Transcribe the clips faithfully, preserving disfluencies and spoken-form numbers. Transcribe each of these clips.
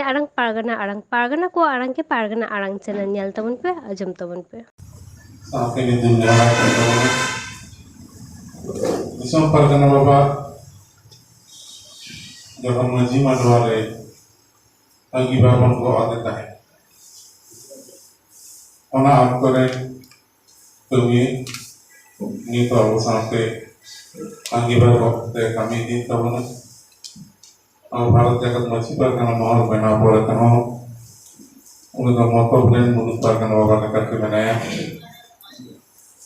ᱟᱲᱟᱝ, ᱯᱟᱨᱜᱟᱱᱟ ᱟᱲᱟᱝ, ᱯᱟᱨᱜᱟᱱᱟ ᱠᱚᱣᱟᱜ ᱟᱲᱟᱝ ᱜᱮ ᱯᱟᱨᱜᱟᱱᱟ ᱟᱲᱟᱝ ᱪᱮᱱᱮᱞ ᱧᱮᱞ ᱛᱟᱵᱚᱱ ᱯᱮ, ᱟᱸᱡᱚᱢ ᱛᱟᱵᱚᱱ ᱯᱮ᱾ ᱥᱟᱶᱛᱮ ᱧᱩᱛᱩᱢ ᱡᱟᱦᱟᱸ ᱠᱟᱱ ᱛᱟᱵᱚᱱᱟ, ᱫᱤᱥᱚᱢ ᱯᱟᱨᱜᱟᱱᱟ ᱵᱟᱵᱟ ᱡᱚᱠᱷᱚᱱ ᱢᱟᱹᱡᱷᱤ ᱢᱟᱰᱣᱟ ᱨᱮ ᱟᱹᱜᱤᱵᱷᱟᱨ ᱵᱚᱱ ᱜᱚᱜ ᱟᱫᱮ ᱛᱟᱦᱮᱸᱫ, ᱚᱱᱟ ᱚᱠᱛᱚ ᱨᱮ ᱠᱟᱹᱢᱤ ᱱᱤᱛ ᱟᱵᱚ ᱥᱟᱶᱛᱮ ᱟᱹᱜᱤᱵᱷᱟᱨ ᱜᱚᱜ ᱠᱟᱛᱮ ᱠᱟᱹᱢᱤ ᱤᱫᱤᱭᱮᱫ ᱛᱟᱵᱚᱱᱟ᱾ ᱟᱵᱚ ᱵᱷᱟᱨᱚᱛ ᱡᱟᱠᱟᱛ ᱢᱟᱹᱡᱷᱤ ᱯᱟᱨᱜᱟᱱᱟ ᱢᱚᱦᱚᱞ ᱵᱮᱱᱟᱣ ᱯᱚᱨᱮ ᱛᱮᱦᱚᱸ ᱩᱱᱤ ᱫᱚ ᱢᱚᱛᱚᱵ ᱨᱮᱱ ᱢᱩᱞᱩᱠ ᱯᱟᱨᱜᱟᱱᱟ ᱵᱟᱵᱟ ᱞᱮᱠᱟᱛᱮ ᱢᱮᱱᱟᱭᱟ᱾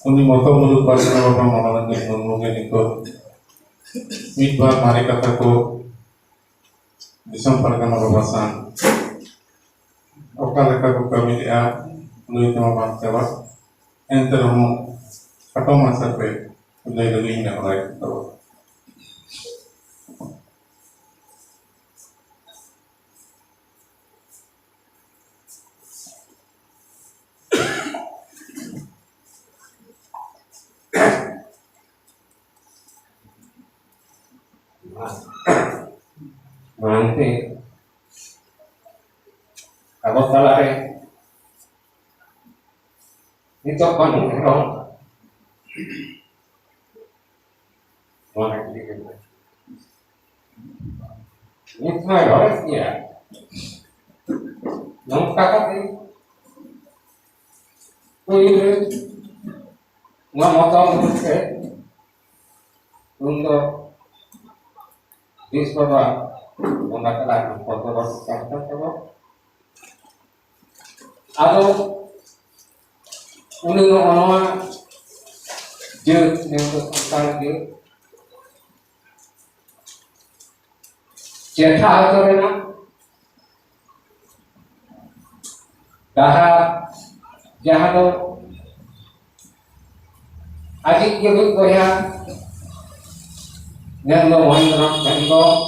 ᱩᱱᱤ ᱢᱚᱛᱚᱵ ᱢᱩᱞᱩᱠ ᱯᱟᱨᱜᱟᱱᱟ ᱵᱟᱵᱟ ᱢᱚᱱᱳᱨᱚᱧᱡᱚᱱ ᱢᱩᱨᱢᱩ ᱜᱮ ᱱᱤᱛᱚᱜ ᱢᱤᱫ ᱵᱟᱨ ᱢᱟᱨᱮ ᱠᱟᱛᱷᱟ ᱠᱚ ᱫᱤᱥᱚᱢ ᱯᱟᱨᱜᱟᱱᱟ ᱵᱟᱵᱟ ᱥᱟᱶ ᱚᱠᱟ ᱞᱮᱠᱟ ᱠᱚ ᱠᱟᱹᱢᱤ ᱞᱮᱜᱼᱟ, ᱞᱟᱹᱭ ᱛᱮᱢᱟ ᱵᱟᱝ ᱪᱟᱵᱟᱜ, ᱮᱱᱛᱮ ᱨᱮᱦᱚᱸ ᱠᱷᱟᱴᱚ ᱢᱟᱪᱷᱟ ᱛᱮ ᱞᱟᱹᱭ ᱞᱟᱹᱜᱤᱫ ᱤᱧ ᱱᱮᱦᱚᱨᱟᱭ ᱠᱟᱱ ᱛᱟᱵᱚᱱᱟ᱾ ᱢᱟᱲᱟᱝ ᱛᱮ ᱟᱵᱚ ᱛᱟᱞᱟᱨᱮ ᱱᱤᱛᱚᱜ ᱵᱟᱹᱱᱩᱜ ᱨᱮᱦᱚᱸ, ᱱᱚᱣᱟ ᱤᱫᱤ ᱠᱟᱛᱮ ᱱᱤᱛ ᱢᱟᱭ ᱨᱚᱲᱮᱫ ᱜᱮᱭᱟ᱾ ᱱᱚᱝᱠᱟ ᱠᱟᱛᱮ ᱯᱩᱭᱞᱩ ᱨᱮ ᱱᱚᱣᱟ ᱢᱚᱛᱟᱢᱚᱛ ᱛᱮ ᱩᱱ ᱫᱚ ᱛᱤᱥ ᱵᱟᱵᱟ ᱵᱚᱸᱜᱟ ᱛᱟᱞᱟ ᱨᱮᱱᱟᱜ ᱯᱚᱨᱵᱚᱵᱚᱨᱛᱤ ᱛᱟᱦᱮᱸ ᱠᱟᱱ ᱛᱟᱵᱚ᱾ ᱟᱫᱚ ᱩᱱᱤ ᱱᱚᱜᱼᱚ ᱱᱚᱣᱟ ᱡᱟᱹᱛ, ᱢᱮᱱᱫᱚ ᱥᱟᱱᱛᱟᱲ ᱡᱟᱹᱛ, ᱪᱮᱴᱷᱟ ᱟᱹᱛᱩ ᱨᱮᱱᱟᱜ ᱰᱟᱦᱟᱨ, ᱡᱟᱦᱟᱸ ᱫᱚ ᱟᱡᱤᱡ ᱜᱮ ᱢᱤᱫ ᱵᱚᱭᱦᱟ ᱢᱮᱱᱫᱚ ᱢᱚᱦᱮᱱᱫᱨᱚᱱᱟᱛᱷ ᱦᱮᱢᱵᱨᱚᱢ,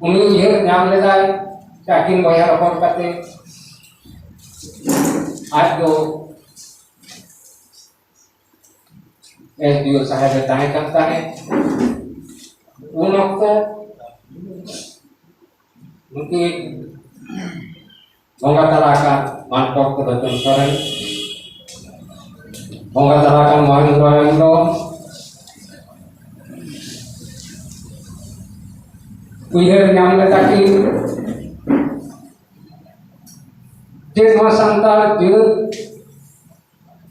ᱩᱱᱤ ᱩᱭᱦᱟᱹᱨ ᱧᱟᱢ ᱞᱮᱫᱟᱭ ᱡᱮ ᱟᱹᱠᱤᱱ ᱵᱚᱭᱦᱟ ᱨᱚᱯᱚᱲ ᱠᱟᱛᱮ ᱟᱡ ᱫᱚ ᱮᱥ ᱰᱤ ᱳ ᱥᱟᱦᱮᱵ ᱮ ᱛᱟᱦᱮᱸ ᱠᱟᱱ ᱛᱟᱦᱮᱸᱫ᱾ ᱩᱱ ᱚᱠᱛᱚ ᱩᱱᱠᱤᱱ ᱵᱚᱸᱜᱟ ᱛᱟᱞᱟ ᱟᱠᱟᱱ ᱢᱟᱱᱠᱚᱨ ᱛᱮᱫᱚ ᱥᱚᱨᱮᱱ, ᱵᱚᱸᱜᱟ ᱛᱟᱞᱟ ᱟᱠᱟᱱ ᱢᱚᱦᱮᱱᱫᱨᱚ ᱦᱮᱢᱵᱨᱚᱢ, ᱩᱭᱦᱟᱹᱨ ᱧᱟᱢ ᱞᱮᱫᱟ ᱠᱤᱱ ᱡᱮ ᱱᱚᱣᱟ ᱥᱟᱱᱛᱟᱲ ᱡᱟᱹᱛ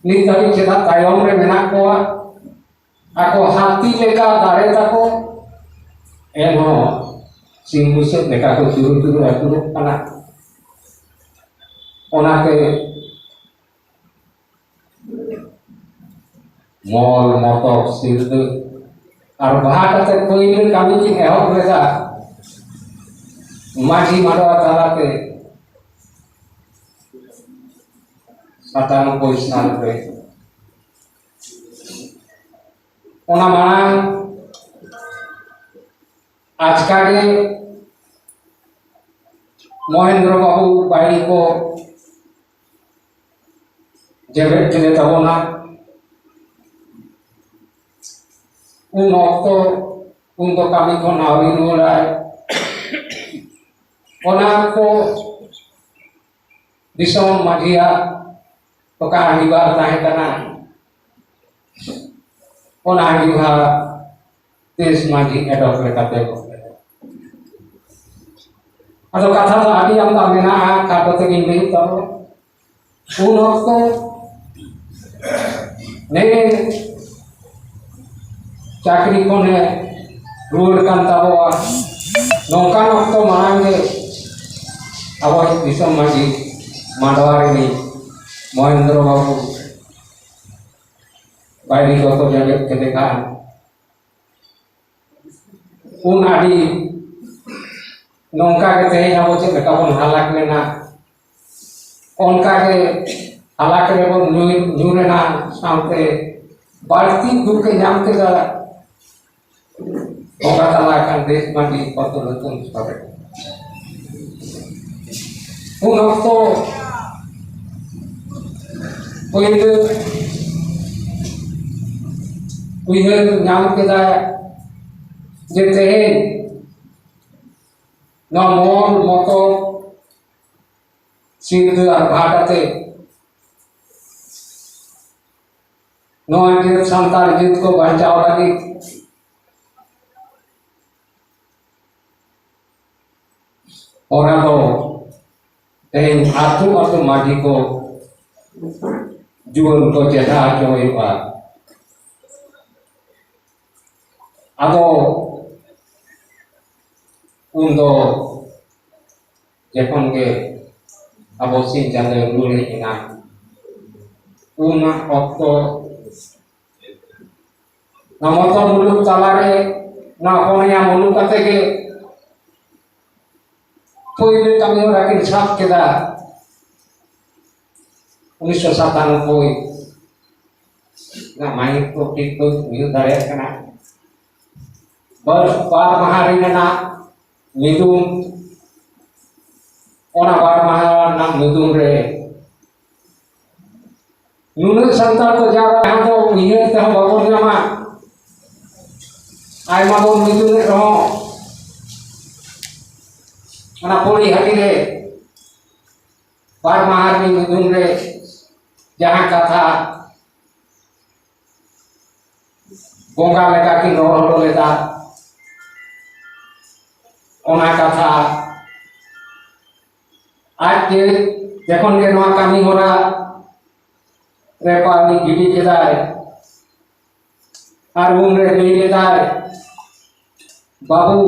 ᱱᱤᱛ ᱫᱷᱟᱹᱵᱤᱡ ᱪᱮᱫᱟᱜ ᱛᱟᱭᱚᱢ ᱨᱮ ᱢᱮᱱᱟᱜ ᱠᱚᱣᱟ? ᱟᱠᱚ ᱦᱟᱹᱛᱤ ᱞᱮᱠᱟ ᱫᱟᱲᱮ ᱛᱟᱠᱚ, ᱮᱱᱦᱚᱸ ᱥᱤᱢ ᱵᱩᱥᱟᱹᱜ ᱞᱮᱠᱟ ᱠᱚ ᱪᱩᱨᱩ ᱪᱩᱨᱩ ᱟᱹᱪᱩᱨᱚᱜ ᱠᱟᱱᱟ᱾ ᱚᱱᱟᱛᱮ ᱢᱚᱞ ᱢᱚᱛᱚᱵ ᱥᱤᱞᱫᱟᱹ ᱟᱨ ᱵᱟᱦᱟ ᱠᱟᱛᱮ ᱯᱳᱭᱞᱳ ᱠᱟᱹᱢᱤ ᱠᱤᱱ ᱮᱦᱚᱵ ᱞᱮᱫᱟ ᱢᱟᱹᱡᱷᱤ ᱢᱟᱰᱣᱟ ᱛᱟᱞᱟᱛᱮ ᱥᱟᱛᱟᱱᱚᱵᱵᱳᱭ ᱥᱟᱞ ᱨᱮ᱾ ᱚᱱᱟ ᱢᱟᱲᱟᱝ ᱟᱪᱠᱟ ᱜᱮ ᱢᱚᱦᱮᱱᱫᱨᱚ ᱵᱟᱹᱵᱩ ᱵᱟᱭᱨᱤ ᱠᱚ ᱡᱮᱵᱮᱫ ᱠᱮᱫᱮ ᱛᱟᱵᱚᱱᱟ᱾ ᱩᱱ ᱚᱠᱛᱚ ᱩᱱ ᱫᱚ ᱠᱟᱹᱢᱤ ᱠᱷᱚᱱ ᱟᱹᱣᱨᱤ ᱨᱩᱣᱟᱹᱲᱟᱭ᱾ ᱚᱱᱟ ᱠᱚ ᱫᱤᱥᱚᱢ ᱢᱟᱹᱡᱷᱤᱭᱟᱜ ᱚᱠᱟ ᱟᱸᱜᱤᱵᱷᱟᱨ ᱛᱟᱦᱮᱸ ᱠᱟᱱᱟ, ᱚᱱᱟ ᱟᱸᱜᱤᱵᱷᱟᱨ ᱫᱮᱥ ᱢᱟᱹᱡᱷᱤ ᱮᱰᱚᱠ ᱞᱮᱠᱟᱛᱮ ᱜᱚᱴ ᱞᱮᱫᱟ᱾ ᱟᱫᱚ ᱠᱟᱛᱷᱟ ᱫᱚ ᱟᱹᱰᱤ ᱟᱢᱫᱟ ᱢᱮᱱᱟᱜᱼᱟ, ᱠᱷᱟᱴᱚ ᱛᱮᱜᱮᱧ ᱞᱟᱹᱭᱮᱫ ᱛᱟᱵᱚᱱᱟ᱾ ᱩᱱ ᱚᱠᱛᱚ ᱱᱮ ᱪᱟᱹᱠᱨᱤ ᱠᱷᱚᱱᱮ ᱨᱩᱣᱟᱹᱲ ᱠᱟᱱ ᱛᱟᱵᱚᱣᱟ, ᱱᱚᱝᱠᱟᱱ ᱚᱠᱛᱚ ᱢᱟᱲᱟᱝ ᱜᱮ ᱟᱵᱚᱭᱤᱡ ᱫᱤᱥᱚᱢ ᱢᱟᱹᱡᱷᱤ ᱢᱟᱰᱣᱟ ᱨᱤᱱᱤᱡ ᱢᱚᱦᱮᱱᱫᱨᱚ ᱵᱟᱹᱵᱩ ᱵᱟᱭᱨᱤ ᱜᱚᱛᱚ ᱡᱟᱜᱮᱫ ᱠᱮᱫᱮ ᱠᱷᱟᱱ, ᱩᱱ ᱟᱹᱰᱤ ᱱᱚᱝᱠᱟ ᱜᱮ ᱛᱮᱦᱮᱧ ᱟᱵᱚ ᱪᱮᱫ ᱞᱮᱠᱟ ᱵᱚᱱ ᱦᱟᱞᱟᱠ ᱞᱮᱱᱟ, ᱚᱱᱠᱟ ᱜᱮ ᱦᱟᱞᱟᱠ ᱨᱮᱵᱚᱱ ᱧᱩᱨ, ᱧᱩᱨ ᱮᱱᱟ, ᱥᱟᱶᱛᱮ ᱵᱟᱹᱲᱛᱤ ᱫᱩᱠ ᱮ ᱧᱟᱢ ᱠᱮᱫᱟ ᱵᱚᱸᱜᱟ ᱛᱟᱞᱟ ᱟᱠᱟᱱ ᱫᱮᱥ ᱢᱟᱹᱱᱢᱤ ᱯᱚᱛᱚᱱ ᱦᱚᱛᱚᱱ ᱥᱚᱨᱮᱱ᱾ ᱩᱱ ᱚᱠᱛᱚ ᱯᱳᱭᱞᱳ ᱩᱭᱦᱟᱹᱨ ᱧᱟᱢ ᱠᱮᱫᱟ ᱡᱮ ᱛᱮᱦᱮᱧ ᱱᱚᱣᱟ ᱢᱚᱞ ᱢᱚᱛᱚ ᱥᱤᱞᱫᱟᱹ ᱟᱨ ᱵᱷᱟᱴ ᱟᱛᱮ ᱱᱚᱣᱟ ᱡᱟᱹᱛ ᱥᱟᱱᱛᱟᱲ ᱡᱟᱹᱛ ᱠᱚ ᱵᱟᱧᱪᱟᱣ ᱞᱟᱹᱜᱤᱫ ᱚᱱᱟ ᱫᱚ ᱛᱮᱦᱮᱧ ᱟᱹᱛᱩ ᱟᱹᱛᱩ ᱢᱟᱹᱡᱷᱤ ᱠᱚ ᱡᱩᱣᱟᱹᱱ ᱠᱚ ᱪᱮᱴᱷᱟ ᱦᱚᱪᱚ ᱦᱩᱭᱩᱜᱼᱟ᱾ ᱟᱫᱚ ᱩᱱ ᱫᱚ ᱡᱚᱠᱷᱚᱱ ᱜᱮ ᱟᱵᱚ ᱥᱤᱧ ᱪᱟᱸᱫᱳᱭ ᱨᱩᱣᱟᱹᱲ ᱦᱮᱡ ᱮᱱᱟ, ᱩᱱ ᱚᱠᱛᱚ ᱱᱚᱣᱟ ᱢᱚᱛᱚ ᱢᱩᱞᱩᱠ ᱛᱟᱞᱟᱨᱮ ᱱᱚᱣᱟ ᱯᱚᱱᱭᱟ ᱢᱩᱞᱩᱠ ᱠᱟᱛᱮ ᱜᱮ ᱯᱳᱭᱞᱳ ᱠᱟᱹᱢᱤ ᱦᱚᱨᱟ ᱠᱤᱱ ᱥᱟᱵ ᱠᱮᱫᱟ᱾ ᱩᱱᱤᱥᱥᱚ ᱥᱟᱛᱟᱱᱚᱵᱵᱳᱭ ᱨᱮᱱᱟᱜ ᱢᱟᱹᱦᱤᱛ ᱠᱚ ᱴᱷᱤᱠ ᱵᱟᱹᱧ ᱩᱭᱦᱟᱹᱨ ᱫᱟᱲᱮᱭᱟᱜ ᱠᱟᱱᱟ᱾ ᱵᱟᱨ, ᱵᱟᱨ ᱢᱟᱦᱟ ᱨᱮᱱᱟᱜ ᱧᱩᱛᱩᱢ, ᱚᱱᱟ ᱵᱟᱨ ᱢᱟᱦᱟ ᱨᱮᱱᱟᱜ ᱧᱩᱛᱩᱢ ᱨᱮ ᱱᱩᱱᱟᱹᱜ ᱥᱟᱱᱛᱟᱲ ᱠᱚ ᱡᱟᱣᱨᱟ, ᱡᱟᱦᱟᱸ ᱫᱚ ᱩᱭᱦᱟᱹᱨ ᱛᱮᱦᱚᱸ ᱵᱟᱵᱚᱱ ᱧᱟᱢᱟ᱾ ᱟᱭᱢᱟ ᱵᱚᱱ ᱧᱩᱛᱩᱢᱮᱫ ᱨᱮᱦᱚᱸ, ᱚᱱᱟ ᱯᱚᱲᱤᱦᱟᱹᱴᱤ ᱨᱮ ᱵᱟᱨ ᱢᱟᱦᱟ ᱨᱮᱱᱟᱜ ᱧᱩᱛᱩᱢ ᱨᱮ ᱡᱟᱦᱟᱸ ᱠᱟᱛᱷᱟ ᱵᱚᱸᱜᱟ ᱞᱮᱠᱟ ᱠᱤᱱ ᱨᱚᱲ ᱦᱚᱴᱚ ᱞᱮᱫᱟ, ᱚᱱᱟ ᱠᱟᱛᱷᱟ ᱟᱡ ᱜᱮ ᱡᱚᱠᱷᱚᱱ ᱜᱮ ᱱᱚᱣᱟ ᱠᱟᱹᱢᱤ ᱦᱚᱨᱟ ᱨᱮ ᱯᱟᱣᱞᱤ ᱜᱤᱰᱤ ᱠᱮᱫᱟᱭ, ᱟᱨ ᱩᱱᱨᱮ ᱞᱟᱹᱭ ᱞᱮᱫᱟᱭ, ᱵᱟᱹᱵᱩ,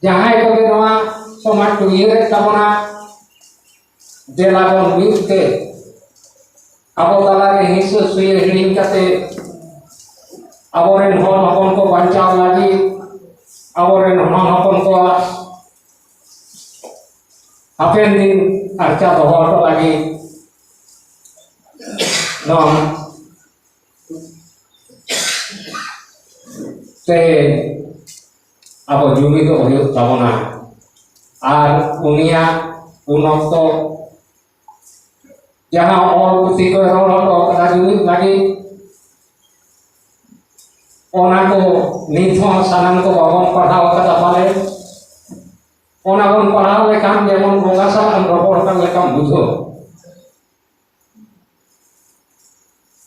ᱡᱟᱦᱟᱸᱭ ᱠᱚᱜᱮ ᱱᱚᱣᱟ ᱥᱚᱢᱟᱡᱽ ᱠᱚ ᱩᱭᱦᱟᱹᱨᱮᱫ ᱛᱟᱵᱚᱱᱟ, ᱫᱮᱞᱟ ᱵᱚᱱ ᱢᱤᱫ ᱛᱮ ᱟᱵᱚ ᱛᱟᱞᱟᱨᱮ ᱦᱤᱸᱥᱟᱹ ᱥᱩᱭᱟᱹ ᱦᱤᱲᱤᱧ ᱠᱟᱛᱮ ᱟᱵᱚᱨᱮᱱ ᱦᱚᱱ ᱦᱚᱯᱚᱱ ᱠᱚ ᱵᱟᱧᱪᱟᱣ ᱞᱟᱹᱜᱤᱫ, ᱟᱵᱚᱨᱮᱱ ᱦᱚᱱ ᱦᱚᱯᱚᱱ ᱠᱚᱣᱟᱜ ᱦᱟᱯᱮᱱ ᱫᱤᱱ ᱟᱨᱪᱟ ᱫᱚᱦᱚ ᱦᱚᱴᱚ ᱞᱟᱹᱜᱤᱫ ᱱᱚᱣᱟ ᱛᱮ ᱟᱵᱚ ᱡᱩᱢᱤᱫᱚᱜ ᱦᱩᱭᱩᱜ ᱛᱟᱵᱚᱱᱟ᱾ ᱟᱨ ᱩᱱᱤᱭᱟᱜ ᱩᱱ ᱚᱠᱛᱚ ᱡᱟᱦᱟᱸ ᱚᱞ ᱯᱩᱛᱷᱤ ᱠᱚᱭ ᱨᱚᱲ ᱦᱚᱴᱚ ᱠᱟᱫᱟ ᱡᱩᱢᱤᱫ ᱞᱟᱹᱜᱤᱫ, ᱚᱱᱟ ᱠᱚ ᱱᱤᱛ ᱦᱚᱸ ᱥᱟᱱᱟᱢ ᱠᱚ ᱵᱟᱵᱚᱱ ᱯᱟᱲᱦᱟᱣ ᱠᱟᱫᱟ ᱯᱟᱞᱮ᱾ ᱚᱱᱟ ᱵᱚᱱ ᱯᱟᱲᱦᱟᱣ ᱞᱮᱠᱷᱟᱱ ᱡᱮᱢᱚᱱ ᱵᱚᱸᱜᱟ ᱥᱟᱞᱟᱜ ᱮᱢ ᱨᱚᱯᱚᱲ ᱠᱟᱱ ᱞᱮᱠᱟᱢ ᱵᱩᱡᱷᱟᱹᱣ᱾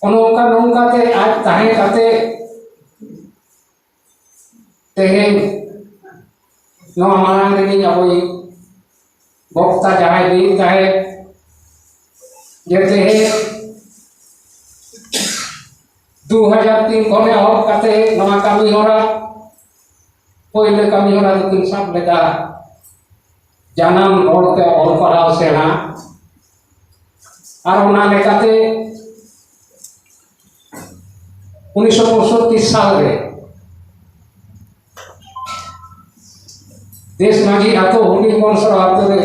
ᱚᱱᱮ ᱚᱱᱠᱟ ᱱᱚᱝᱠᱟᱛᱮ ᱟᱡ ᱛᱟᱦᱮᱸ ᱠᱟᱛᱮ ᱛᱮᱦᱮᱧ ᱱᱚᱣᱟ ᱢᱟᱲᱟᱝ ᱨᱮᱜᱮ ᱟᱵᱚᱭᱤᱡ ᱵᱚᱠᱛᱟ ᱡᱟᱦᱟᱸᱭ ᱞᱟᱹᱭᱮᱫ ᱛᱟᱦᱮᱸᱫ ᱡᱮ ᱛᱮᱦᱮᱧ ᱫᱩ ᱦᱟᱡᱟᱨ ᱛᱤᱱ ᱠᱷᱚᱱ ᱮᱦᱚᱵ ᱠᱟᱛᱮ ᱱᱚᱣᱟ ᱠᱟᱹᱢᱤ ᱦᱚᱨᱟ, ᱯᱳᱭᱞᱳ ᱠᱟᱹᱢᱤ ᱦᱚᱨᱟ ᱫᱚᱠᱤᱱ ᱥᱟᱵ ᱞᱮᱫᱟ ᱡᱟᱱᱟᱢ ᱨᱚᱲ ᱛᱮ ᱚᱞ ᱯᱟᱲᱦᱟᱣ ᱥᱮᱬᱟ᱾ ᱟᱨ ᱚᱱᱟ ᱞᱮᱠᱟᱛᱮ ᱩᱱᱤᱥᱥᱚ ᱯᱚᱸᱭᱥᱚᱴᱴᱤ ᱥᱟᱞ ᱨᱮ ᱫᱮᱥ ᱢᱟᱹᱡᱷᱤ ᱟᱛᱳ ᱦᱩᱰᱤᱧ ᱵᱚᱱᱥᱚᱨ ᱟᱛᱳ ᱨᱮ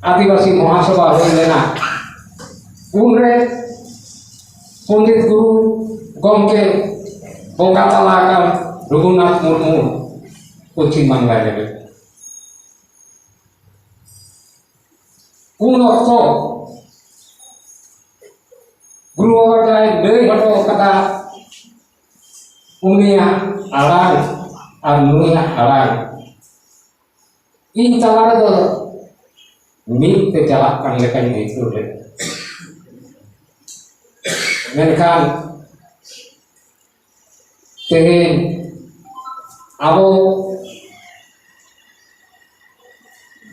ᱟᱹᱫᱤᱵᱟᱹᱥᱤ ᱢᱚᱦᱟᱥᱚᱵᱷᱟ ᱦᱩᱭ ᱞᱮᱱᱟ᱾ ᱩᱱᱨᱮ ᱯᱚᱱᱰᱤᱛ ᱜᱩᱨᱩ ᱜᱚᱢᱠᱮ ᱵᱚᱸᱜᱟ ᱛᱟᱞᱟ ᱟᱠᱟᱱ ᱨᱚᱜᱷᱩᱱᱟᱛᱷ ᱢᱩᱨᱢᱩ ᱯᱚᱪᱷᱤᱢ ᱵᱟᱝᱞᱟ ᱨᱮ᱾ ᱩᱱ ᱚᱠᱛᱚ ᱜᱩᱨᱩ ᱵᱟᱵᱟ ᱡᱟᱦᱟᱸᱭ ᱞᱟᱹᱭ ᱦᱚᱴᱚ ᱠᱟᱫᱟ, ᱩᱱᱤᱭᱟᱜ ᱟᱲᱟᱝ ᱟᱨ ᱱᱩᱭᱟᱜ ᱟᱲᱟᱝ ᱤᱧ ᱛᱟᱞᱟ ᱨᱮᱫᱚ ᱢᱤᱫ ᱛᱮ ᱪᱟᱞᱟᱜ ᱠᱟᱱ ᱞᱮᱠᱟᱧ ᱟᱹᱭᱠᱟᱹᱣ ᱞᱮᱫᱟ᱾ ᱢᱮᱱᱠᱷᱟᱱ ᱛᱮᱦᱮᱧ ᱟᱵᱚ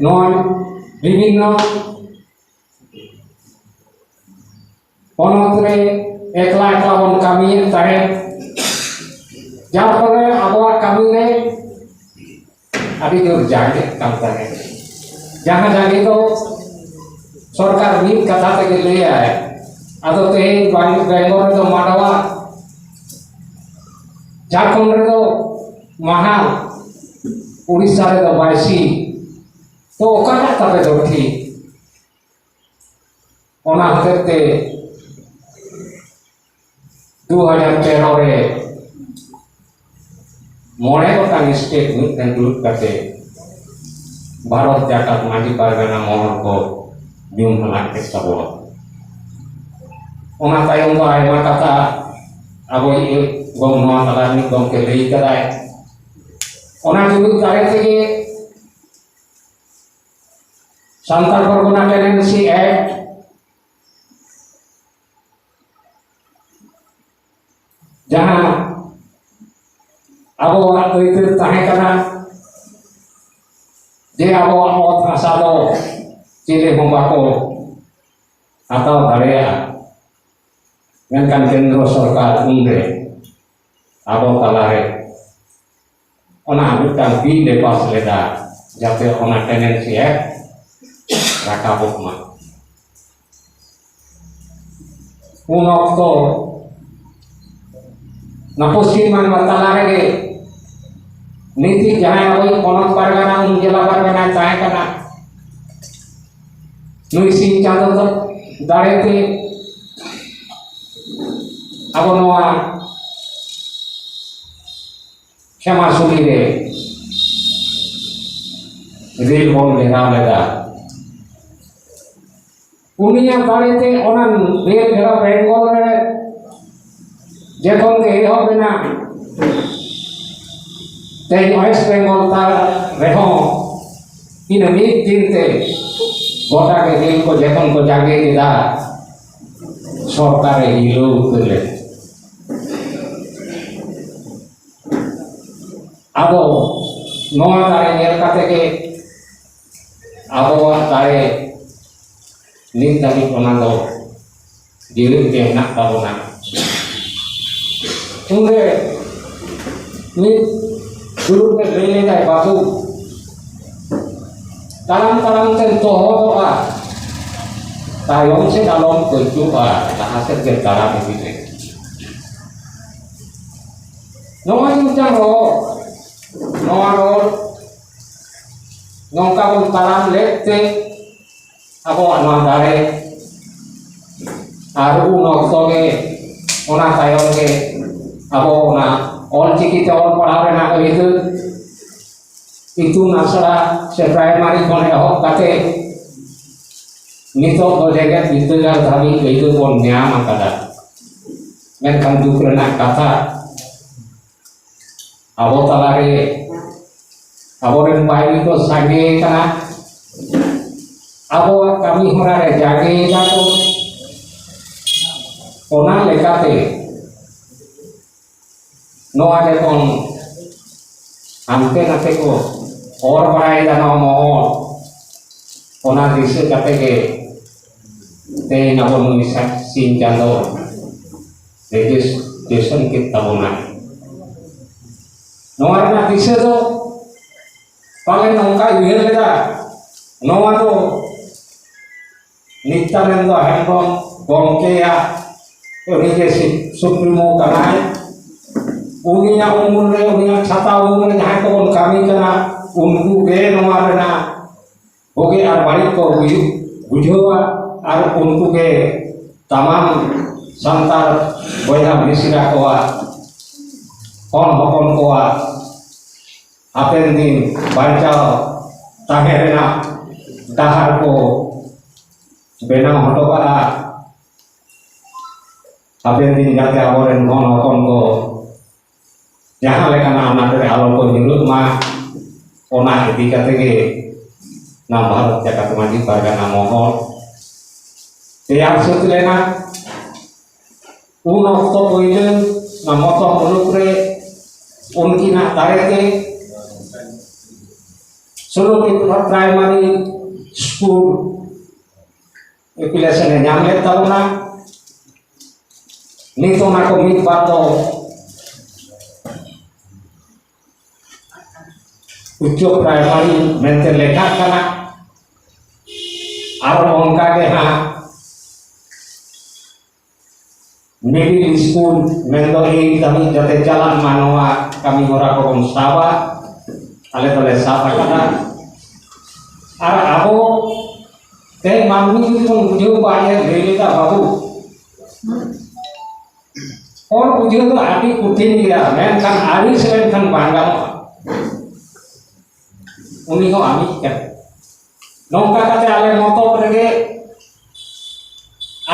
ᱱᱚᱣᱟ ᱵᱤᱵᱷᱤᱱᱱᱚ ᱯᱚᱱᱚᱛ ᱨᱮ ᱮᱠᱞᱟ ᱮᱠᱞᱟ ᱵᱚᱱ ᱠᱟᱹᱢᱤᱭᱮᱫ ᱛᱟᱦᱮᱸᱫ, ᱡᱟᱨ ᱯᱷᱚᱞᱮ ᱟᱵᱚᱣᱟᱜ ᱠᱟᱹᱢᱤ ᱨᱮ ᱟᱹᱰᱤ ᱡᱳᱨ ᱡᱟᱸᱜᱮᱜ ᱠᱟᱱ ᱛᱟᱦᱮᱸᱫ᱾ ᱡᱟᱦᱟᱸ ᱡᱟᱸᱜᱮ ᱫᱚ ᱥᱚᱨᱠᱟᱨ ᱢᱤᱫ ᱠᱟᱛᱷᱟ ᱛᱮᱜᱮ ᱞᱟᱹᱭᱟᱭ, ᱟᱫᱚ ᱛᱮᱦᱮᱧ ᱵᱟᱝ-, ᱵᱮᱝᱜᱚᱞ ᱨᱮᱫᱚ ᱢᱟᱰᱣᱟ, ᱡᱷᱟᱲᱠᱷᱚᱸᱰ ᱨᱮᱫᱚ ᱢᱟᱦᱟᱞ, ᱩᱲᱤᱥᱥᱟ ᱨᱮᱫᱚ ᱵᱟᱭᱥᱤ, ᱛᱚ ᱚᱠᱟᱴᱟᱜ ᱛᱟᱯᱮ ᱫᱚ ᱴᱷᱤᱠ? ᱚᱱᱟ ᱦᱚᱛᱮᱡ ᱛᱮ ᱫᱩ ᱦᱟᱡᱟᱨ ᱛᱮᱨᱚ ᱨᱮ ᱢᱚᱬᱮ ᱜᱚᱴᱟᱝ ᱥᱴᱮᱴ ᱢᱤᱫ ᱴᱷᱮᱱ ᱫᱩᱲᱩᱵ ᱠᱟᱛᱮ ᱵᱷᱟᱨᱚᱛ ᱡᱟᱠᱟᱛ ᱢᱟᱹᱡᱷᱤ ᱯᱟᱨᱜᱟᱱᱟ ᱢᱚᱦᱚᱞ ᱠᱚ ᱧᱩᱢ ᱦᱟᱞᱟᱝ ᱠᱮᱫ ᱛᱟᱵᱚᱱᱟ᱾ ᱚᱱᱟ ᱛᱟᱭᱚᱢ ᱫᱚ ᱟᱭᱢᱟ ᱠᱟᱛᱷᱟ ᱟᱵᱚᱭᱤᱡ ᱜᱚᱢ-, ᱱᱚᱣᱟ ᱛᱟᱞᱟ ᱨᱤᱱᱤᱡ ᱜᱚᱢᱠᱮ ᱞᱟᱹᱭ ᱠᱟᱫᱟᱭ᱾ ᱚᱱᱟ ᱡᱩᱢᱤᱫ ᱫᱟᱲᱮ ᱛᱮᱜᱮ ᱥᱟᱱᱛᱟᱲ ᱯᱚᱨᱜᱚᱱᱟ ᱴᱮᱱᱮᱱᱥᱤ ᱮᱠᱴ, ᱡᱟᱦᱟᱸ ᱟᱵᱚᱣᱟᱜ ᱟᱹᱭᱫᱟᱹᱨ ᱛᱟᱦᱮᱸ ᱠᱟᱱᱟ ᱡᱮ ᱟᱵᱚᱣᱟᱜ ᱚᱛ ᱦᱟᱥᱟ ᱫᱚ ᱪᱤᱞᱤ ᱦᱚᱸ ᱵᱟᱠᱚ ᱦᱟᱛᱟᱣ ᱫᱟᱲᱮᱭᱟᱜᱼᱟ, ᱢᱮᱱᱠᱷᱟᱱ ᱠᱮᱱᱫᱨᱚ ᱥᱚᱨᱠᱟᱨ ᱩᱱᱨᱮ ᱟᱵᱚ ᱛᱟᱞᱟᱨᱮ ᱚᱱᱟ ᱢᱤᱫᱴᱟᱝ ᱵᱤᱞ ᱮ ᱯᱟᱥ ᱞᱮᱫᱟ, ᱡᱟᱛᱮ ᱚᱱᱟ ᱴᱮᱱᱮᱱᱥᱤ ᱮᱠᱴ ᱨᱟᱠᱟᱵᱚᱜ ᱢᱟ᱾ ᱩᱱ ᱚᱠᱛᱚ ᱱᱚᱣᱟ ᱯᱚᱥᱪᱤᱢ ᱵᱟᱝᱞᱟ ᱛᱟᱞᱟ ᱨᱮᱜᱮ ᱱᱤᱛᱤᱡ ᱡᱟᱦᱟᱸᱭ ᱟᱵᱚᱭᱤᱡ ᱯᱚᱱᱚᱛ ᱯᱟᱨᱜᱟᱱᱟ, ᱩᱱ ᱡᱮᱞᱟ ᱯᱟᱨᱜᱟᱱᱟᱭ ᱛᱟᱦᱮᱸ ᱠᱟᱱᱟ, ᱱᱩᱭ ᱥᱤᱧ ᱪᱟᱸᱫᱚ ᱫᱚ ᱫᱟᱲᱮᱛᱮ ᱟᱵᱚ ᱱᱚᱣᱟ ᱠᱷᱮᱢᱟᱥᱩᱞᱤ ᱨᱮ ᱨᱮᱞ ᱵᱚᱱ ᱵᱮᱱᱟᱣ ᱞᱮᱫᱟ᱾ ᱩᱱᱤᱭᱟᱜ ᱫᱟᱲᱮᱛᱮ ᱚᱱᱟ ᱨᱮᱞ ᱵᱮᱱᱟᱣ ᱵᱮᱝᱜᱚᱞ ᱨᱮ ᱡᱚᱠᱷᱚᱱ ᱜᱮ ᱮᱦᱚᱵ ᱮᱱᱟ, ᱛᱮᱦᱮᱧ ᱳᱭᱮᱥᱴ ᱵᱮᱝᱜᱚᱞ ᱛᱟᱞ ᱨᱮᱦᱚᱸ ᱤᱱᱟᱹ ᱢᱤᱫ ᱫᱤᱱ ᱛᱮ ᱜᱚᱴᱟ ᱜᱮ ᱨᱮᱞ ᱠᱚ ᱡᱚᱠᱷᱚᱱ ᱠᱚ ᱡᱟᱸᱜᱮ ᱠᱮᱫᱟ, ᱥᱚᱨᱠᱟᱨᱮ ᱦᱤᱞᱟᱹᱣ ᱩᱛᱟᱹᱨ ᱞᱮᱱᱟ᱾ ᱟᱫᱚ ᱱᱚᱣᱟ ᱫᱟᱲᱮ ᱧᱮᱞ ᱠᱟᱛᱮ ᱜᱮ ᱟᱵᱚᱣᱟᱜ ᱫᱟᱲᱮ ᱱᱤᱛ ᱫᱷᱟᱹᱵᱤᱡ ᱚᱱᱟ ᱫᱚ ᱡᱤᱣᱮᱫ ᱜᱮ ᱢᱮᱱᱟᱜ ᱛᱟᱵᱚᱱᱟ᱾ ᱩᱱᱨᱮ ᱢᱤᱫ ᱫᱩᱲᱩᱵ ᱨᱮ ᱞᱟᱹᱭ ᱞᱮᱫᱟᱭ, "ᱵᱟᱹᱵᱩ, ᱛᱟᱲᱟᱢ ᱛᱟᱲᱟᱢ ᱛᱮᱢ ᱛᱚᱦᱚᱫᱚᱜᱼᱟ, ᱛᱟᱭᱚᱢ ᱥᱮᱫ ᱟᱞᱚᱢ ᱯᱟᱹᱪᱩᱜᱼᱟ, ᱞᱟᱦᱟ ᱥᱮᱫ ᱜᱮ ᱛᱟᱲᱟᱢ ᱤᱫᱤ ᱢᱮ᱾" ᱱᱚᱜᱼᱚᱭ ᱢᱤᱫᱴᱟᱝ ᱨᱚᱲ, ᱱᱚᱣᱟ ᱨᱚᱲ ᱱᱚᱝᱠᱟ ᱵᱚᱱ ᱛᱟᱲᱟᱢ ᱞᱮᱫ ᱛᱮ ᱟᱵᱚᱣᱟᱜ ᱱᱚᱣᱟ ᱫᱟᱲᱮ, ᱟᱨ ᱩᱱ ᱚᱠᱛᱚ ᱜᱮ, ᱚᱱᱟ ᱛᱟᱭᱚᱢ ᱜᱮ ᱟᱵᱚ ᱚᱱᱟ ᱚᱞ ᱪᱤᱠᱤ ᱛᱮ ᱚᱞ ᱯᱟᱲᱦᱟᱣ ᱨᱮᱱᱟᱜ ᱟᱹᱭᱫᱟᱹᱨ, ᱤᱛᱩᱱ ᱟᱥᱲᱟ ᱥᱮ ᱯᱨᱟᱭᱢᱟᱨᱤ ᱠᱷᱚᱱ ᱮᱦᱚᱵ ᱠᱟᱛᱮ ᱱᱤᱛᱚᱜ ᱫᱚ ᱡᱮᱜᱮᱛ ᱵᱤᱨᱫᱟᱹᱜᱟᱲ ᱫᱷᱟᱹᱵᱤᱡ ᱟᱹᱭᱫᱟᱹᱨ ᱵᱚᱱ ᱧᱟᱢ ᱟᱠᱟᱫᱟ᱾ ᱢᱮᱱᱠᱷᱟᱱ ᱫᱩᱠ ᱨᱮᱱᱟᱜ ᱠᱟᱛᱷᱟ, ᱟᱵᱚ ᱛᱟᱞᱟᱨᱮ ᱟᱵᱚᱨᱮᱱ ᱵᱟᱹᱭᱨᱤ ᱠᱚ ᱥᱟᱸᱜᱮ ᱟᱠᱟᱱᱟ᱾ ᱟᱵᱚᱣᱟᱜ ᱠᱟᱹᱢᱤ ᱦᱚᱨᱟ ᱨᱮ ᱡᱟᱸᱜᱮᱭᱮᱫᱟ ᱠᱚ᱾ ᱚᱱᱟ ᱞᱮᱠᱟᱛᱮ ᱱᱚᱣᱟ ᱡᱚᱠᱷᱚᱱ ᱦᱟᱱᱛᱮ ᱱᱟᱛᱮ ᱠᱚ ᱚᱨ ᱵᱟᱲᱟᱭᱮᱫᱟ ᱱᱚᱣᱟ ᱢᱚᱦᱚᱞ, ᱚᱱᱟ ᱫᱤᱥᱟᱹ ᱠᱟᱛᱮ ᱜᱮ ᱛᱮᱦᱮᱧ ᱟᱵᱚ ᱱᱩᱭ ᱥᱟ-, ᱥᱤᱧ ᱪᱟᱸᱫᱚ ᱨᱮᱡᱤᱥᱴᱨᱮᱥᱚᱱ ᱠᱮᱫ ᱛᱟᱵᱚᱱᱟ᱾ ᱱᱚᱣᱟ ᱨᱮᱱᱟᱜ ᱫᱤᱥᱟᱹ ᱫᱚ ᱯᱟᱞᱮ ᱱᱚᱝᱠᱟᱭ ᱩᱭᱦᱟᱹᱨ ᱞᱮᱫᱟ, ᱱᱚᱣᱟ ᱫᱚ ᱱᱤᱛᱭᱟᱱᱚᱱᱫᱚ ᱦᱮᱢᱵᱨᱚᱢ ᱜᱚᱢᱠᱮᱭᱟᱜ, ᱩᱱᱤ ᱜᱮ ᱥᱤ-, ᱥᱩᱯᱨᱤᱢᱳ ᱠᱟᱱᱟᱭ᱾ ᱩᱱᱤᱭᱟᱜ ᱩᱢᱩᱞ ᱨᱮ, ᱩᱱᱤᱭᱟᱜ ᱪᱷᱟᱛᱟ ᱩᱢᱩᱞ ᱨᱮ ᱡᱟᱦᱟᱸᱭ ᱠᱚᱵᱚᱱ ᱠᱟᱹᱢᱤ ᱠᱟᱱᱟ, ᱩᱱᱠᱩ ᱜᱮ ᱱᱚᱣᱟ ᱨᱮᱱᱟᱜ ᱵᱩᱜᱤ ᱟᱨ ᱵᱟᱹᱲᱤᱡ ᱠᱚ ᱵᱩᱡᱷ-, ᱵᱩᱡᱷᱟᱹᱣᱟ᱾ ᱟᱨ ᱩᱱᱠᱩ ᱜᱮ ᱛᱟᱢᱟᱢ ᱥᱟᱱᱛᱟᱲ ᱵᱚᱭᱦᱟ ᱢᱤᱥᱨᱟ ᱠᱚᱣᱟᱜ, ᱦᱚᱱ ᱦᱚᱯᱚᱱ ᱠᱚᱣᱟᱜ ᱦᱟᱯᱮᱱ ᱫᱤᱱ ᱵᱟᱧᱪᱟᱣ ᱛᱟᱦᱮᱸ ᱨᱮᱱᱟᱜ ᱰᱟᱦᱟᱨ ᱠᱚ ᱵᱮᱱᱟᱣ ᱦᱚᱴᱚ ᱠᱟᱜᱼᱟ᱾ ᱦᱟᱯᱮᱱ ᱫᱤᱱ ᱡᱟᱛᱮ ᱟᱵᱚᱨᱮᱱ ᱦᱚᱱ ᱦᱚᱯᱚᱱ ᱠᱚ ᱡᱟᱦᱟᱸ ᱞᱮᱠᱟᱱᱟᱜ ᱟᱱᱟᱴ ᱨᱮ ᱟᱞᱚ ᱠᱚ ᱧᱩᱨᱩᱜ ᱢᱟ, ᱚᱱᱟ ᱤᱫᱤ ᱠᱟᱛᱮ ᱜᱮ ᱱᱚᱣᱟ ᱵᱷᱟᱨᱚᱛ ᱡᱟᱠᱟᱛ ᱢᱟᱹᱡᱷᱤ ᱯᱟᱨᱜᱟᱱᱟ ᱢᱚᱦᱚᱞ ᱛᱮᱭᱟᱨ ᱥᱟᱹᱛ ᱞᱮᱱᱟ᱾ ᱩᱱ ᱚᱠᱛᱚ ᱯᱳᱭᱞᱳ ᱱᱚᱣᱟ ᱢᱚᱛᱚ ᱢᱩᱞᱩᱠ ᱨᱮ ᱩᱱᱠᱤᱱᱟᱜ ᱫᱟᱲᱮ ᱛᱮ ᱥᱩᱨᱩ ᱯᱨᱟᱭᱢᱟᱨᱤ ᱥᱠᱩᱞ ᱮᱯᱤᱞᱮᱥᱚᱱ ᱮ ᱧᱟᱢ ᱞᱮᱫ ᱛᱟᱵᱚᱱᱟ᱾ ᱱᱤᱛ ᱚᱱᱟ ᱠᱚ ᱢᱤᱫ ᱵᱟᱨ ᱫᱚ ᱩᱪᱪᱚ ᱯᱨᱟᱭᱢᱟᱨᱤ ᱢᱮᱱᱛᱮ ᱞᱮᱠᱷᱟᱜ ᱠᱟᱱᱟ᱾ ᱟᱨ ᱚᱱᱠᱟ ᱜᱮ ᱦᱟᱸᱜ ᱢᱤᱰᱤᱞ ᱥᱠᱩᱞ ᱢᱮᱱᱫᱚ ᱮᱭᱤᱴ ᱫᱷᱟᱹᱵᱤᱡ ᱡᱟᱛᱮ ᱪᱟᱞᱟᱜ ᱢᱟ, ᱱᱚᱣᱟ ᱠᱟᱹᱢᱤ ᱦᱚᱨᱟ ᱠᱚᱵᱚᱱ ᱥᱟᱵᱟ᱾ ᱟᱞᱮ ᱫᱚᱞᱮ ᱥᱟᱵ ᱟᱠᱟᱫᱟ᱾ ᱟᱨ ᱟᱵᱚ ᱛᱮᱦᱮᱧ ᱢᱟᱹᱱᱢᱤ ᱡᱩᱫᱤ ᱵᱚᱱ ᱵᱩᱡᱷᱟᱹᱣ ᱠᱚᱣᱟ, ᱡᱮ ᱞᱟᱹᱭ ᱞᱮᱫᱟ ᱵᱟᱹᱵᱩ, ᱦᱚᱲ ᱵᱩᱡᱷᱟᱹᱣ ᱫᱚ ᱟᱹᱰᱤ ᱠᱚᱴᱷᱤᱱ ᱜᱮᱭᱟ, ᱢᱮᱱᱠᱷᱟᱱ ᱟᱹᱲᱤᱥ ᱞᱮᱱᱠᱷᱟᱱ ᱵᱟᱝ ᱜᱟᱱᱚᱜᱼᱟ᱾ ᱩᱱᱤ ᱦᱚᱸ ᱟᱹᱲᱤᱥ ᱠᱟᱱᱟ᱾ ᱱᱚᱝᱠᱟ ᱠᱟᱛᱮ ᱟᱞᱮ ᱢᱚᱛᱚᱵ ᱨᱮᱜᱮ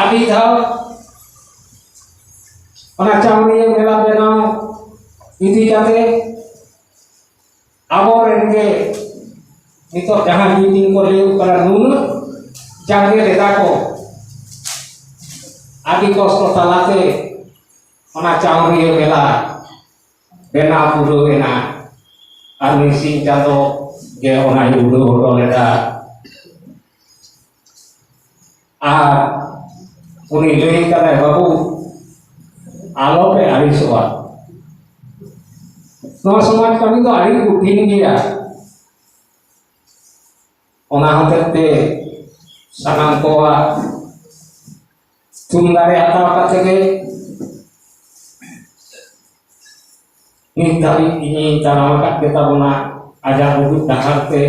ᱟᱹᱰᱤ ᱫᱷᱟᱣ ᱚᱱᱟ ᱪᱟᱣᱨᱤᱭᱟᱹ ᱢᱮᱞᱟ ᱵᱮᱱᱟᱣ ᱤᱫᱤ ᱠᱟᱛᱮ ᱟᱵᱚᱨᱮᱱ ᱜᱮ ᱱᱤᱛᱚᱜ ᱡᱟᱦᱟᱸ ᱢᱤᱴᱤᱝ ᱠᱚ ᱞᱟᱹᱭ ᱠᱟᱱᱟ, ᱱᱩᱱᱟᱹᱜ ᱡᱟᱸᱜᱮ ᱞᱮᱫᱟ ᱠᱚ᱾ ᱟᱹᱰᱤ ᱠᱚᱥᱴᱚ ᱛᱟᱞᱟᱛᱮ ᱚᱱᱟ ᱪᱟᱣᱨᱤᱭᱟᱹ ᱢᱮᱞᱟ ᱵᱮᱱᱟᱣ ᱯᱩᱨᱟᱹᱣ ᱮᱱᱟ᱾ ᱟᱨ ᱱᱩᱭ ᱥᱤᱧ ᱪᱟᱸᱫᱚ ᱜᱮ ᱚᱱᱟᱭ ᱩᱰᱟᱹᱣ ᱦᱚᱴᱚ ᱞᱮᱫᱟ᱾ ᱟᱨ ᱩᱱᱤ ᱞᱟᱹᱭ ᱠᱟᱫᱟᱭ, "ᱵᱟᱹᱵᱩ, ᱟᱞᱚᱯᱮ ᱟᱹᱲᱤᱥᱚᱜᱼᱟ, ᱱᱚᱣᱟ ᱥᱚᱢᱟᱡᱽ ᱠᱟᱹᱢᱤ ᱫᱚ ᱟᱹᱰᱤ ᱠᱚᱴᱷᱤᱱ ᱜᱮᱭᱟ᱾" ᱚᱱᱟ ᱦᱚᱛᱮᱡ ᱛᱮ ᱥᱟᱱᱟᱢ ᱠᱚᱣᱟᱜ ᱛᱷᱩᱢ ᱫᱟᱲᱮ ᱦᱟᱛᱟᱣ ᱠᱟᱛᱮ ᱜᱮ ᱱᱤᱛ ᱫᱷᱟᱹᱵᱤᱡ ᱤᱧᱤᱧ ᱛᱟᱲᱟᱢ ᱟᱠᱟᱫ ᱜᱮ ᱛᱟᱵᱚᱱᱟ ᱟᱡᱟᱜ ᱩᱫᱩᱜ ᱰᱟᱦᱟᱨ ᱛᱮ᱾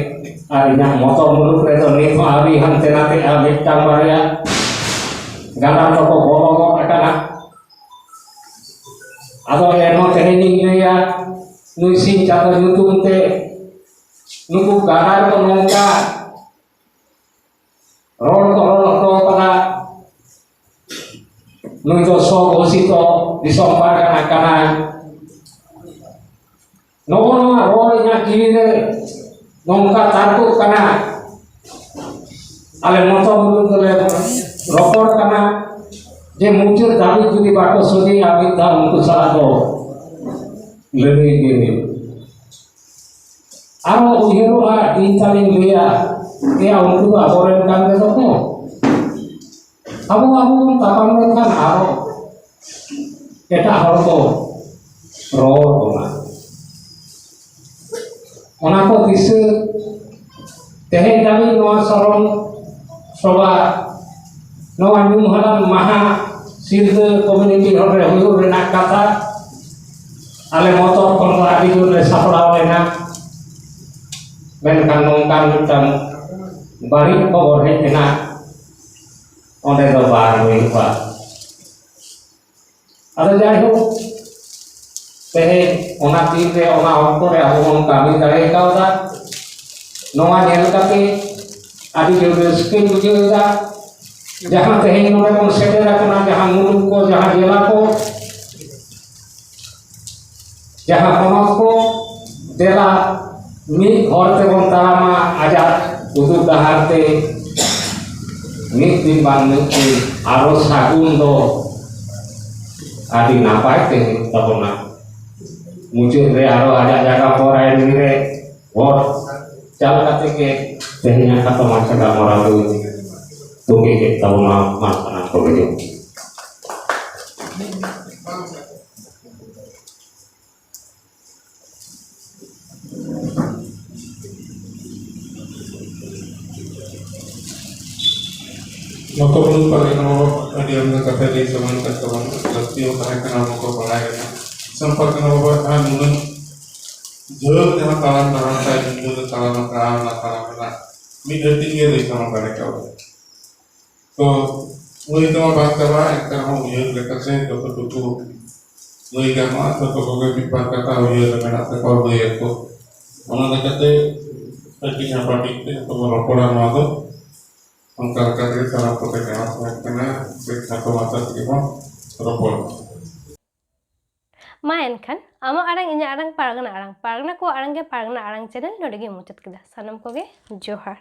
ᱟᱨ ᱤᱧᱟᱹᱜ ᱢᱚᱛᱚ ᱢᱩᱞᱩᱠ ᱨᱮᱫᱚ ᱱᱤᱛ ᱦᱚᱸ ᱟᱹᱣᱨᱤ ᱦᱟᱱᱛᱮ ᱱᱟᱛᱮᱜᱼᱟ, ᱢᱤᱫᱴᱟᱝ ᱵᱟᱨᱭᱟ ᱜᱟᱰᱟ ᱫᱚᱠᱚ ᱵᱚᱞᱚ ᱜᱚᱫ ᱟᱠᱟᱱᱟ᱾ ᱟᱫᱚ ᱮᱱᱦᱚᱸ ᱛᱮᱦᱮᱧ ᱤᱧ ᱞᱟᱹᱭᱟ, ᱱᱩᱭ ᱥᱤᱧ ᱪᱟᱸᱫᱚ ᱧᱩᱛᱩᱢ ᱛᱮ ᱱᱩᱠᱩ ᱜᱟᱰᱟ ᱨᱮᱫᱚ ᱱᱚᱝᱠᱟ ᱨᱚᱲ ᱠᱚ ᱨᱚᱲ ᱦᱚᱴᱚ ᱠᱟᱫᱟ, ᱱᱩᱭ ᱫᱚ ᱥᱚ ᱜᱷᱳᱥᱤᱛᱚ ᱫᱤᱥᱚᱢ ᱯᱟᱨᱜᱟᱱᱟ ᱠᱟᱱᱟᱭ᱾ ᱱᱚᱜᱼᱚ ᱱᱚᱣᱟ ᱨᱚᱲ ᱤᱧᱟᱹᱜ ᱡᱤᱣᱤ ᱨᱮ ᱱᱚᱝᱠᱟ ᱛᱟᱨᱠᱚᱜ ᱠᱟᱱᱟ, ᱟᱞᱮ ᱢᱚᱛᱚ ᱢᱩᱞᱩᱠ ᱫᱚᱞᱮ ᱨᱚᱯᱚᱲ ᱠᱟᱱᱟ ᱡᱮ ᱢᱩᱪᱟᱹᱫ ᱫᱷᱟᱹᱵᱤᱡ ᱡᱩᱫᱤ ᱵᱟᱠᱚ ᱥᱚᱡᱷᱮᱭᱟ, ᱢᱤᱫ ᱫᱷᱟᱣ ᱩᱱᱠᱩ ᱥᱟᱞᱟᱜ ᱫᱚ ᱞᱟᱹᱲᱦᱟᱹᱭ ᱜᱮ ᱦᱩᱭᱩᱜᱼᱟ᱾ ᱟᱨᱦᱚᱸ ᱩᱭᱦᱟᱹᱨᱚᱜᱼᱟ, ᱤᱧ ᱛᱟᱞᱤᱧ ᱞᱟᱹᱭᱟ, ᱮᱭᱟ, ᱩᱱᱠᱩ ᱫᱚ ᱟᱵᱚᱨᱮᱱ ᱠᱟᱱ ᱜᱮᱫᱚ ᱠᱚ᱾ ᱟᱵᱚ ᱟᱵᱚ ᱵᱚᱱ ᱛᱟᱯᱟᱢ ᱞᱮᱱᱠᱷᱟᱱ ᱟᱨᱚ ᱮᱴᱟᱜ ᱦᱚᱲ ᱠᱚ ᱨᱚᱲ ᱵᱚᱱᱟ᱾ ᱚᱱᱟ ᱠᱚ ᱫᱤᱥᱟᱹ ᱛᱮᱦᱮᱧ ᱫᱷᱟᱹᱵᱤᱡ ᱱᱚᱣᱟ ᱥᱚᱨᱚᱱ ᱥᱚᱵᱷᱟ, ᱱᱚᱣᱟ ᱧᱩᱢ ᱦᱟᱞᱟᱝ ᱢᱟᱦᱟ ᱥᱤᱞᱫᱟᱹ ᱠᱚᱢᱤᱭᱩᱱᱤᱴᱤ ᱦᱚᱞ ᱨᱮ ᱦᱩᱭᱩᱜ ᱨᱮᱱᱟᱜ ᱠᱟᱛᱷᱟ, ᱟᱞᱮ ᱢᱚᱛᱚ ᱠᱷᱚᱱ ᱫᱚ ᱟᱹᱰᱤ ᱡᱳᱨ ᱞᱮ ᱥᱟᱯᱲᱟᱣ ᱞᱮᱱᱟ, ᱢᱮᱱᱠᱷᱟᱱ ᱱᱚᱝᱠᱟᱱ ᱢᱤᱫᱴᱟᱝ ᱵᱟᱹᱲᱤᱡ ᱠᱷᱚᱵᱚᱨ ᱦᱮᱡ ᱮᱱᱟ, ᱚᱸᱰᱮ ᱫᱚ ᱵᱟᱝ ᱦᱩᱭᱩᱜᱼᱟ᱾ ᱟᱫᱚ ᱡᱟᱭᱦᱳᱠ, ᱛᱮᱦᱮᱧ ᱚᱱᱟ ᱫᱤᱱ ᱨᱮ, ᱚᱱᱟ ᱚᱠᱛᱚ ᱨᱮ ᱟᱵᱚ ᱵᱚᱱ ᱠᱟᱹᱢᱤ ᱫᱟᱲᱮ ᱠᱟᱣᱫᱟ, ᱱᱚᱣᱟ ᱧᱮᱞ ᱠᱟᱛᱮ ᱟᱹᱰᱤ ᱡᱳᱨ ᱨᱟᱹᱥᱠᱟᱹᱧ ᱵᱩᱡᱷᱟᱹᱣ ᱮᱫᱟ᱾ ᱡᱟᱦᱟᱸ ᱛᱮᱦᱮᱧ ᱱᱚᱰᱮ ᱵᱚᱱ ᱥᱮᱴᱮᱨ ᱟᱠᱟᱱᱟ, ᱡᱟᱦᱟᱸ ᱢᱩᱞᱩᱠ ᱠᱚ, ᱡᱟᱦᱟᱸ ᱡᱮᱞᱟ ᱠᱚ, ᱡᱟᱦᱟᱸ ᱯᱚᱱᱚᱛ ᱠᱚ, ᱫᱮᱞᱟ ᱢᱤᱫ ᱦᱚᱨ ᱛᱮᱵᱚᱱ ᱛᱟᱲᱟᱢᱟ ᱟᱡᱟᱜ ᱩᱫᱩᱜ ᱰᱟᱦᱟᱨ ᱛᱮ᱾ ᱢᱤᱫ ᱫᱤᱱ ᱵᱟᱝ ᱢᱤᱫ ᱫᱤᱱ ᱟᱨᱚ ᱥᱟᱹᱜᱩᱱ ᱫᱚ ᱟᱹᱰᱤ ᱱᱟᱯᱟᱭ ᱛᱮ ᱦᱩᱭᱩᱜ ᱛᱟᱵᱚᱱᱟ᱾ ᱢᱩᱪᱟᱹᱫ ᱨᱮ ᱟᱨᱚ ᱟᱡᱟᱜ ᱡᱟᱭᱜᱟ ᱯᱚᱨ ᱟᱭ ᱨᱮ ᱦᱚᱲ ᱪᱟᱞ ᱠᱟᱛᱮ ᱜᱮ ᱛᱮᱦᱮᱧᱟᱜ ᱠᱷᱟᱴᱚ ᱢᱟᱪᱷᱟ ᱜᱟᱞᱢᱟᱨᱟᱣ ᱫᱚ ᱛᱚᱸᱜᱮ ᱠᱮᱫ ᱛᱟᱵᱚᱱᱟ᱾ ᱢᱟ ᱥᱟᱱᱟᱢ ᱠᱚᱜᱮ ᱡᱚᱦᱟᱨ᱾ ᱱᱚᱛᱚ ᱵᱚᱱ ᱯᱟᱞᱮ ᱱᱚᱣᱟ ᱟᱹᱰᱤ ᱟᱢᱫᱟ ᱠᱟᱛᱷᱟ ᱞᱟᱹᱭ ᱥᱟᱢᱟᱝ ᱠᱟᱜ ᱛᱟᱵᱚᱱᱟ, ᱞᱟᱹᱠᱛᱤ ᱦᱚᱸ ᱛᱟᱦᱮᱸ ᱠᱟᱱᱟ, ᱵᱟᱠᱚ ᱵᱟᱲᱟᱭ ᱠᱟᱱᱟ᱾ ᱥᱟᱢᱯᱟ ᱠᱟᱱᱟ ᱵᱟᱵᱟ ᱡᱟᱦᱟᱸ ᱱᱩᱱᱟᱹᱜ ᱡᱷᱟᱹᱞ ᱡᱟᱦᱟᱸ ᱛᱟᱲᱟᱢ ᱰᱟᱦᱟᱨ ᱛᱟᱭ ᱧᱤᱫᱟᱹ ᱨᱮ ᱛᱟᱲᱟᱢ ᱟᱠᱟᱫᱼᱟ, ᱚᱱᱟ ᱛᱟᱲᱟᱢ ᱨᱮᱱᱟᱜ ᱢᱤᱫ ᱦᱟᱹᱴᱤᱧ ᱜᱮ ᱞᱟᱹᱭ ᱥᱟᱢᱟᱝ ᱫᱟᱲᱮ ᱠᱟᱣᱫᱟ᱾ ᱛᱚ ᱞᱟᱹᱭ ᱛᱮᱢᱟ ᱵᱟᱝ ᱪᱟᱵᱟᱜᱼᱟ, ᱮᱱᱛᱮ ᱨᱮᱦᱚᱸ ᱩᱭᱦᱟᱹᱨ ᱞᱮᱠᱟᱛᱮ ᱡᱚᱛᱚ ᱴᱩᱠᱩ ᱞᱟᱹᱭ ᱜᱟᱱᱚᱜᱼᱟ, ᱡᱚᱛᱚ ᱠᱚᱜᱮ ᱢᱤᱫ ᱵᱟᱨ ᱠᱟᱛᱷᱟ ᱩᱭᱦᱟᱹᱨ ᱨᱮ ᱢᱮᱱᱟᱜ ᱛᱟᱠᱚᱣᱟ, ᱞᱟᱹᱭ ᱟᱠᱚ᱾ ᱚᱱᱟ ᱞᱮᱠᱟᱛᱮ ᱦᱟᱹᱴᱤᱧ ᱦᱟᱯᱟᱴᱤᱧ ᱛᱮ ᱡᱚᱛᱚ ᱵᱚᱱ ᱨᱚᱯᱚᱲᱟ ᱱᱚᱣᱟ ᱫᱚ᱾ ᱚᱱᱠᱟ ᱞᱮᱠᱟ ᱛᱮᱜᱮ ᱥᱟᱱᱟᱢ ᱠᱚᱛᱮ ᱱᱮᱦᱚᱨ ᱛᱟᱦᱮᱸ ᱠᱟᱱᱟ, ᱡᱮ ᱠᱷᱟᱴᱚ ᱢᱟᱪᱷᱟ ᱛᱮᱜᱮ ᱵᱚᱱ ᱨᱚᱯᱚᱲ᱾ ᱢᱟ ᱮᱱᱠᱷᱟᱱ, ᱟᱢᱟᱜ ᱟᱲᱟᱝ, ᱤᱧᱟᱹᱜ ᱟᱲᱟᱝ, ᱯᱟᱨᱜᱟᱱᱟ ᱟᱲᱟᱝ, ᱯᱟᱨᱜᱟᱱᱟ ᱠᱚᱣᱟᱜ ᱟᱲᱟᱝ ᱜᱮ ᱯᱟᱨᱜᱟᱱᱟ ᱟᱲᱟᱝ ᱪᱮᱱᱮᱞ ᱱᱚᱰᱮ ᱜᱮ ᱢᱩᱪᱟᱹᱫ ᱠᱮᱫᱟ᱾ ᱥᱟᱱᱟᱢ ᱠᱚᱜᱮ ᱡᱚᱦᱟᱨ᱾